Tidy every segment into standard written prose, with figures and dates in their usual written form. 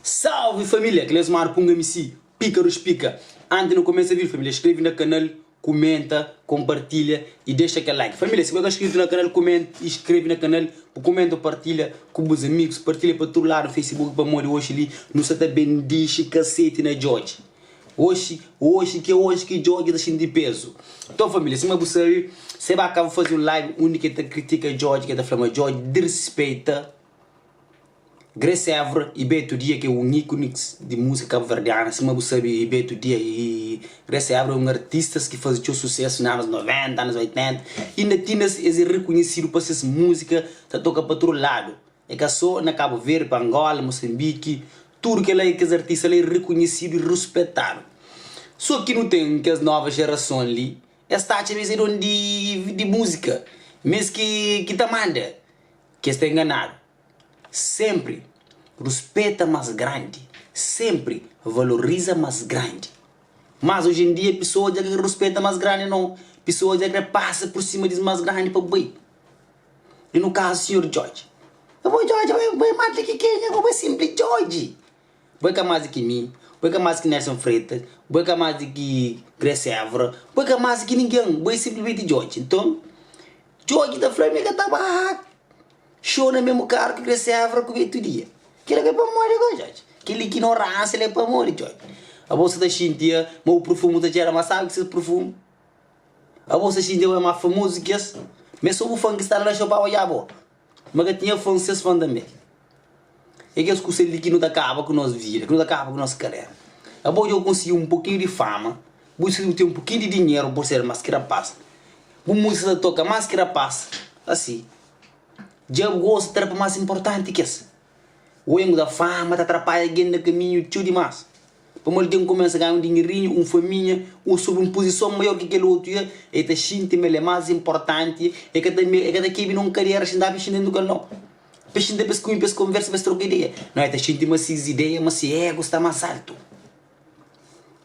Salve família, Cleusmar Punga MC, Pika dos Pika. Antes nu kumesa vídeo família, inscreve na canal, kumenta, compartilha e dexa kel like. Família, si bu ka inscrito na canal, kumenta e inscreve na canal, bu kumenta ou partilha ku bus amigos, partilha pa tudo lado, Facebook, pamodi hoje li nu sa ta ben dixi kaseti na Djodje. Oxi, oxi ki é oxi ki Djodje ta xinti pezu. Nton família, sima bu sabe, se ba ka bu faze un live undi ki el ta kritika Djodje, ki el ta fla ma Djodje disrespeita Grace Évora y Beto Dia ki é un íkoni di múzika kabuverdiana. Sima bu sabe, Beto Dia y Grace Évora é un artistas ki faze txeu susésu na anus 90, anus 80. Inda ti inda es é rekonhesidu pa ses múzika ta toka pa tudu ladu. É ka sô na Kabu Verdi, pa Angola, Mosanbiki, tudu kel-la kes artista la é rekonhesidu y ruspetadu. Sô ki nu ten kes nova jerason li, es ta atxa ma es é donu di di múzika, ma es ki ki ta manda, ki es ta enganadu. Sénpri ruspeta más grandi, sénpri valoriza más grandi. Mas oji en dia pesoas dja ka kre ruspeta más grandi nau, pesoas dja kre pasa pur sima di más grandi pa bai. E no kazu sinhor Djodje. Abo Djodje bai bai mas di ki kenha bo bai simpli Djodje. Bo é ka mas di ki mi, bo é ka mas di ki Nelson Freitas, bo é ka mas di ki Grace Évora, bo é ka mas di ki ningen, bo é simplimenti Djodje. Nton Djodje ta fla mi ka ta ba show na mesmu karu ki Grace Évora ku Beto Dia. Kila ka é pamodi go Djodje. Kel ignoransia la é pamodi Djodje. Abo sa ta xinti ma bu purfumu ta txera mas sabi ki ses purfumu. Abo sa xinti abo é más famozu ki es? Ma é sô bu fan ki sta la na xou pa odja bo. Ma ka tinha fan ses fan tanbê. É kes kusa li ki nu ta kaba ku nos vida, ki nu ta kaba ku nos karera. Abo dja bu konsigi un pokinhu di fama, bu konsigi ten un pokinhu di dinheru bu ser más ki rapás. Bu múzika ta toka más ki rapás. Asi, dja bu gosta ta da pa más inportanti ki es. Oi bu da fama ta atrapadja algen na kaminhu txeu dimás. Pamodi algen kumesa ganha un dinherinhu, un faminha, ô subi un puzison maior ki kel otu ya, el ta xinti ma el é más inportanti, el ka ta el ka ta kebe na un kadera xintadu pa xinta dentu kel nau. Pa xinta pa es kume, pa es konversa, pa es troka ideia. Nau, el ta xinti ma ses ideia, ma se ego sta más altu.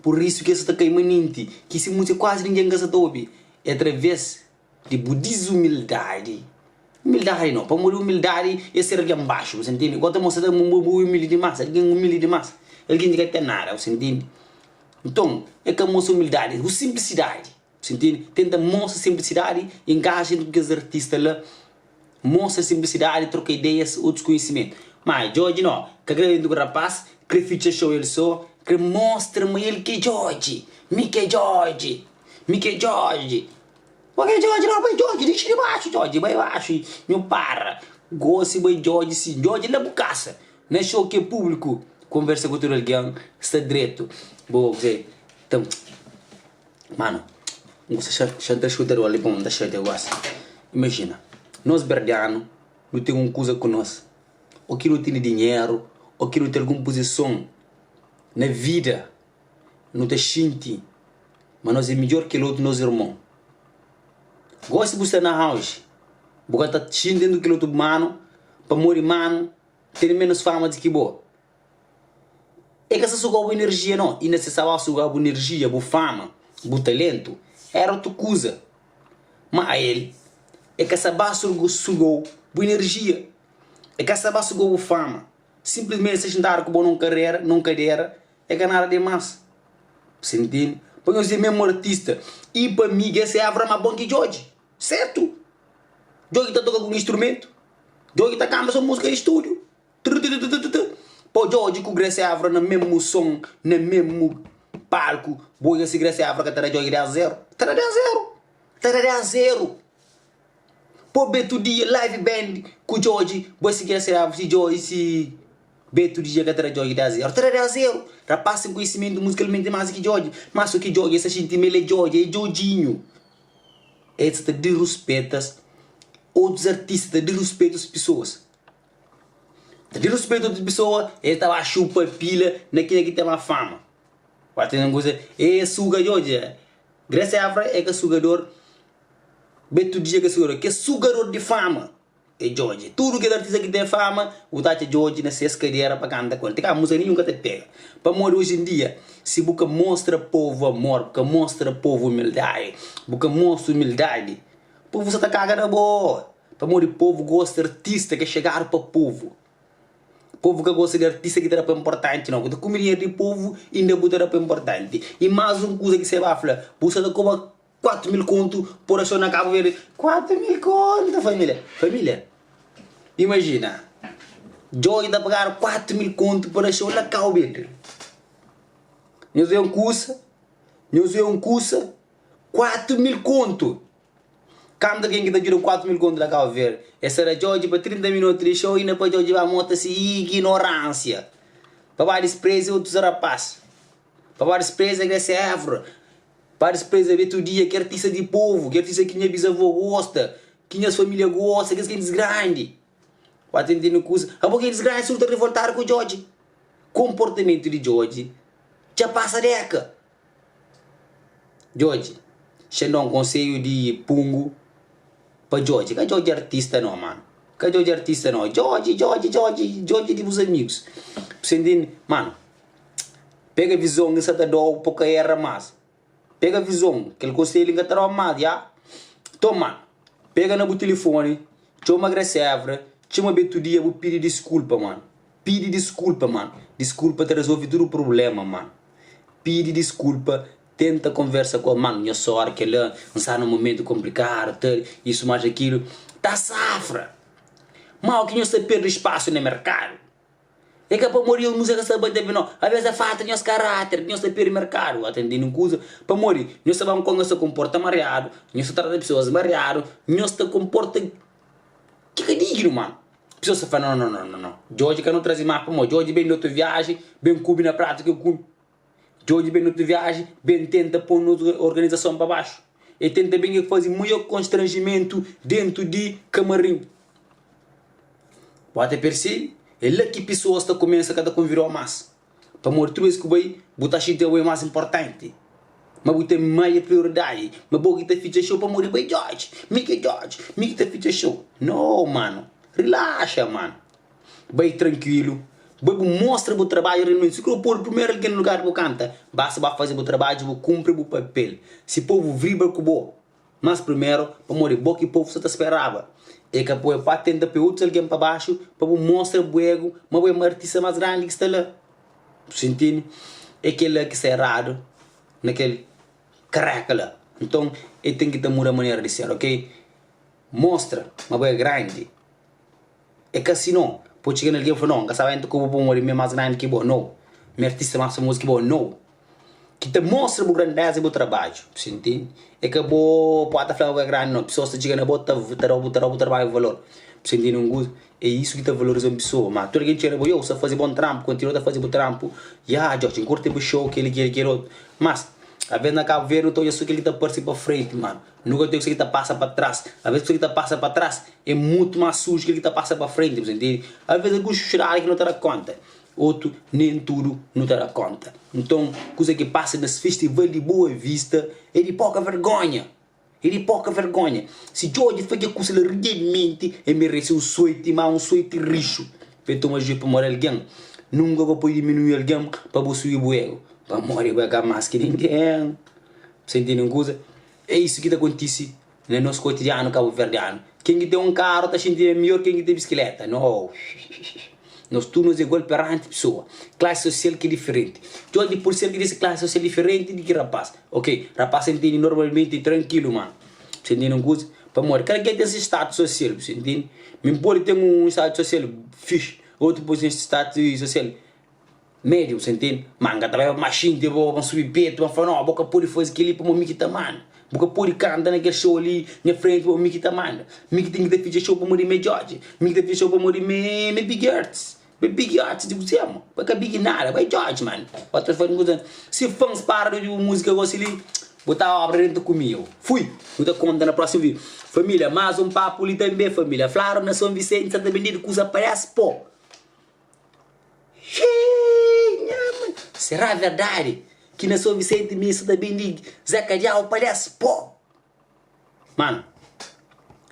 Pur isu ki es ta kai manenti, ki se múzika kuazi ningen ka sa ta obi. É através di bu dizumildadi, umildadi nau, pamodi umildadi é ser algen baxu, bu sa ntende? Gosi ta mostra ma bo é umildi dimás, algen umildi dimás, algen ki ka ten nada, bu sa ntende? Nton, é ka mostra umildadi, bu sinplisidadi, bu sa ntende? Tenta mostra sinplisidadi i engaja ku kes artista la, mostra sinplisidadi, troka ideias, otus konhisimentu. Ma Djodje nau, ka kre entra ku rapaz, kre fitxa xou el so, kre mostra ma el ki é Djodje, mi ki é Djodje, mi ki é Djodje. Bo ke Djodje no bai Djodje dixi di baxu Djodje bai baxu nhu para gosi bai Djodje si Djodje la bu kasa na xou ke publiku konversa ku tudu algen sta dretu bo kuzê ta manu N gosta xa N ta xuta dor li pamodi N ta xatia gosi imajina nos berdianu nu ten un kuza ku nos o ki nu tene dinheru o ki nu ten algun puzison na vida nu ta xinti ma nos é midjór kel otu nos irmon. Gósi bu sta na auge, bu ka ta xinti dentu kel otu manu pamodi manu tene ménus fama di ki bo. E ka sta suga bu inerjia no, inda si staba suga bu inerjia, bu fama, bu talentu, éra otu kuza. Má ael, e ka sta ba suga-u bu inerjia, e ka sta ba suga-u bu fama, sinplismenti sta xintadu ku bo nun karera, nun kadera. É ka nada de mas. Você entende? Pa nhos é mesmo artista. E pa mi Gesse Évora é ma bom ki Djodje. Certo? Djodje ta toka ku instrumento. Djodje ta kanta so música de estúdio. Trututututut. Po Djodje ku Grace Évora na mesmo som, na mesmo palco. Bo odja si Grace Évora ka ta da Djodje 10 0. Ta da 10 0. Ta da 10 0. Po Beto Dia live band ku Djodje. Bo si Grace Évora si Djodje si. Beto di dja ka ta da Djodje 10 0 Ta da 10 0 Rapaz ten konhisimentu muzikalmenti más ki Djodje Má so ki Djodje sa xinti ma el é Djodje, é Djodjinhu El sa ta diruspeta otus artista, ta diruspeta otus pesoas Ta diruspeta otus pesoa, el ta ba xupa pila na kenha ki ten má fama Ba ten kuza, é suga Djodje Gracia Afra é ka sugador Beto di dja ka sugador, kes sugador di fama. É Djodje. Tudu kes artista ki ten fama, bu ta atxa Djodje na ses kadera pa kanta ku el. Ti ka múzika ninhun ka ta pega. Pamodi oji en dia, si bu ka mostra povu amor, bu ka mostra povu umildadi, bu ka mostra umildadi, povu sa ta kaga na bo. Pamodi povu gosta artista ki é xegadu pa povu. Povu ka gosta di artista ki ta da pa inportanti no. Bu ta kume dinheru di povu inda bu ta da pa inportanti. I más un kuza ki Seba fla, bu sta ta koba 4000 kontu por axó na Kabu Verdi. 4000 kontu família! Família, imajina, Djoy ta pagadu 4000 kontu pa da xou na Kabu Verdi. Nhos é un kusa, nhos é un kusa, 4000 kontu! Kantu algen ki ta djuda 4000 kontu na Kabu Verdi? Es ta da Djodje pa 30 minutu di xou inda pa Djodje ba mostra si ignoransia, pa ba dispreza otus rapaz, pa ba dispreza Gracia Évora, pa dispreza Beto Dia, ki artista di povu, ki artista ki nha bizavó gosta, ki nhas familia gosta, kes gentis grandi. Ba ta intende kuza. Abo gentis grandi tudu ta rivoltadu ku Djodje. Konportamentu di Djodje dja pasa deka. Djodje, xa da un konsedju di pungu pa Djodje, ka Djodje artista no mano, ka Djodje artista no, Djodje, Djodje, Djodje, Djodje di bus amigus, bu sta intende? Mano, pega vizon ki sa ta dau pa ka erra mas, pega vizon, kel konsedju li nka ta dau mas ya, nton mano, pega na bu tilifoni, txoma Gracia Évora, txoma Beto Dia bu pidi diskulpa mano, pidi diskulpa mano, diskulpa ta rezolve tudu prubléma mano. Pidi diskulpa, tenta konversa ku el, man nha sorry kela, N sta na un mumentu konplikadu, tal, isu mas akilu, ta safra. Má o ki nhos ta perde spasu na merkadu é ka pamodi nhos múzika ka sta bate ben no, aves é falta di nhos karáter ki nhos ta perde merkadu. Ata ntende un kuza? Pamodi nhos ta ba nkontra nhos ta konporta mariadu, nhos ta trata pesoas mariadu, nhos ta konporta ki ka dignu man. Pesoas ta fla, no, no, no, no, no, Djodje ka no traze mas pamodi Djodje ben di otu viaji, ben kume na pratu ki el kume. Djodje ben di otu viaji, ben tenta poi nos organizason pa baxu. El tenta ben el faze maior konstranjimentu dentu di kamarin. Bu ta persebe? É la ki pesoas ta kumesa ka ta konvidau mas. Pamodi tudu bes ku bai, bu ta xinti abo é más inportanti, ma bu ten maia prioridadi, ma bo ki ta fitxa xou pamodi bai Djodje, mi ki é Djodje, mi ki ta fitxa xou. No mano, rilaxa mano, bai trankuilu, bai bu mostra bu trabadju realmenti, si kre podu primeru algen na lugar di bu kanta, basta ba faze bu trabadju, bu kunpri bu papel, si povu vibra ku bo. Mas primeru, pamodi bo ki povu sa ta speraba. E ka poi pa tenta poi otus algen pa baxu pa bu mostra bu egu ma bo é artista mas grandi ki sta la. Bu xintini? É kela ki sta eradu na kel kareka la. Nton, e ten ki ta muda manera di ser, ok? Mostra ma bo é grandi. É ka si no. Pode txiga na algen i fla, no, N ka staba entra ku bo pamodi mi é más grandi ki bo. No. Mi é artista más famozu ki bo. No. Ki ta mostra bu grandeza i bu trabadju. Bu sta intende? É ka bo pode ta fla ma bo é grandi no. Pesoas ta txiga na bo ta ta da-u ta da-u bu trabadju valor. Bu sta intende un kuza? É isu ki ta valoriza un pesoa. Ma tudu algen txiga na bo, yo, bu sta faze bon tranpu, kontinua ta faze bu tranpu. Ya, Djodje, N kurti bu xou, kel-li, kel-li, kel otu. Mas, alvês na Kabu Verdi nu ta odja so kel ki ta parse pa frenti, mano. Nu ka ten kusa ki ta pasa pa tras. Alvês kusa ki ta pasa pa tras é mutu más suju ki kel ki ta pasa pa frenti, bu ta intende? Alvês alguns xuxurada ki nu ta da kónta, otu nen tudu nu ta da kónta. Nton, kusa ki pasa nes festival di Boa Vista é di poka vergónha, é di poka vergónha. Si Djodje fla kel kusa la realmenti, el merese un sueti, má un sueti rixu pa el toma juiz pamodi algen. Nunka ka pode diminui algen pa bu subi bu ego, pamodi bu é ka más ki ningen. Bu sta intende un kuza? É isu ki ta kontise na nos kotidianu kabuverdianu. Ken ki ten un karu ta xinti ma é midjór ken ki ten bisikléta. No! Nos tudu nos é igual peranti pesoa. Klasi sosial ki é diferenti. Djobe di pulisial ki ten se klasi sosial diferenti di ki rapás. Ok, rapás ta intende normalmenti trankilu ma bu ta intende un kuza? Pamodi kada ken ten se status sosial, bu ta intende? Mi N pode ten un status sosial fixi, otu pode ten status sosial Médiu, sa ntende? Ma N ka ta bai pa maxinti bo, pa N subi petu, pa N fla, no, bo ka pode faze kel-li pamodi mi ki ta manda. Bu ka pode kanta na kel xou li nha frenti pamodi mi ki ta manda. Mi ki ten ki ta fitxa xou pamodi mi é Djodje. Mi ki ta fitxa xou pamodi mi é mi é Big Arts. Mi é Big Arts di kuzê, mo? Bo ka big nada, bo é Djodje, man. Bo ta fla kuza. Si fans para di obi bu múzika gosi li, bu ta obra dentu ku mi, yo. Fui! Nu ta konta na prósimu vídiu. Família, más un papu li tanbê, família. Fladu na Son Visenti sa ta bendedu kuza pa 10 pó. Xii nha mãe. Será verdade ki na São Vicente mi sa ta bindi Zé Kadiau pa 10 pó? Mano,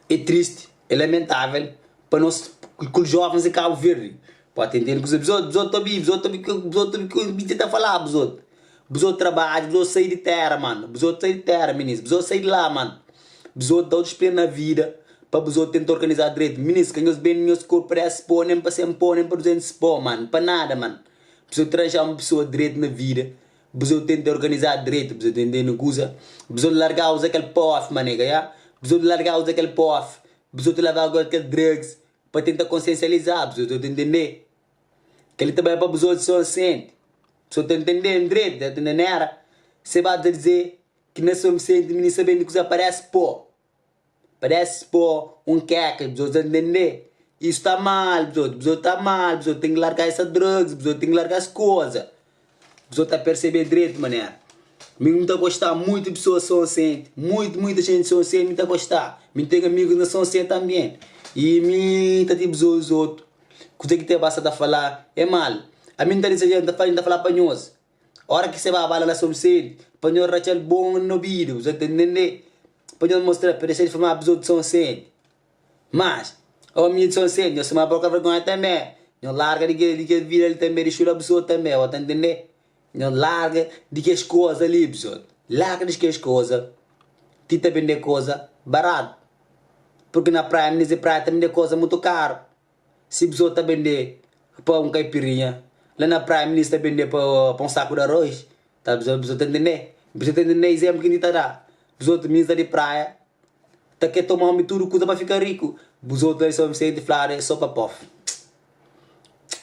é triste, é lamentável pa nos ku jovens di Cabo Verde. Pode entende kuza bzot, bzot ta obi, bzot ta obi, bzot ta obi ku mi ta fala bzot. Bzot trabadja, bzot sai di terra, mano. Bzot sai di terra, minis. Bzot sai di lá, mano. Bzot da otus pé na vida. Pa buzot tenta organiza dretu. Minis ka nhos bende nhos korpu pa 10 po, nen pa 100 po, nen pa 200 po, man. Pa nada, man. Buzot ranja un pesoa dretu na vida. Buzot tenta organiza dretu, buzot ntende kuza. Buzot larga uza kel pof, manega, ya. Buzot larga uza kel pof. Buzot larga kel drugs pa tenta konsiensializa, buzot ta ntende. Kel-li ta bai pa buzot so senti. Buzot ta ntende dretu, ta ntende nera. Se ba ta dize ki na São Vicente minis ta bende kuza pa 10 po. Pa 10 po un keka, bzot ta ntende? Isso ta mal bzot, bzot ta mal, bzot ten ki larga essa drugs, bzot ten ki larga es koza. Bzot ta percebe dretu manera. Mi N ta gosta muito di pessoas São Vicente, muito, muita gente São Vicente mi ta gosta. Mi N ten amigus na São Vicente também. E mi ta ti bzot otu. Kuze ki te ba sa ta fala é mal. Ami N ta dizeja, N ta fala, N ta fala pa nhos. Ora ki se ba bala na Soncente, pa nhos ratxa-l bon nobidu, bu sa ta ntende? Pa nhos mostra-l, pa dexa di fama bzot di Soncente. Mas, omi di Soncente, nhos toma boka vergonha tanbe. Nhos larga di kel di kel vida li tanbe, di xula bzot tanbe, bo ta ntende? Nhos larga di kes koza li bzot. Larga di kes koza ti ta bende koza baratu. Purki na praia, minis di praia ta bende koza mutu karu. Si bzot ta bende pa un kaipirinha la na praia minis ta bende pa un saku di aroz ta bzot ta ntende bzot ta ntende izemplu ki mi ta da bzot minis la di praia ta ke toma omi tudu kuza pa fika riku bzot la di São Vicente fladu é so pa pof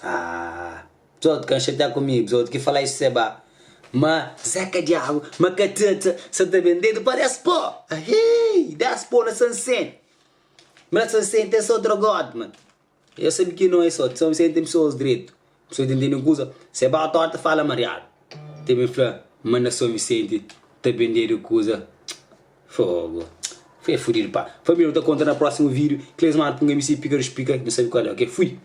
ah bzot ka xatia ku mi bzot ki fala isu seba ma zeka diabu ma ka tata sa ta bendedu pa 10 po ahii 10 po na São Vicente Ma na São Vicente é só drogod man. Eu sabe ki não é só São Vicente tem pessoas dretu, pessoas ta intende un kuza, se ba torta fala mariadu, ta ben fla ma na São Vicente ta bendedu kuza, fogo, é fudidu pá. Família nu ta kontra na próximo vídeo, Clesmar Punga MC Pika dos Pika, nu sabe kual é, ok? Fui!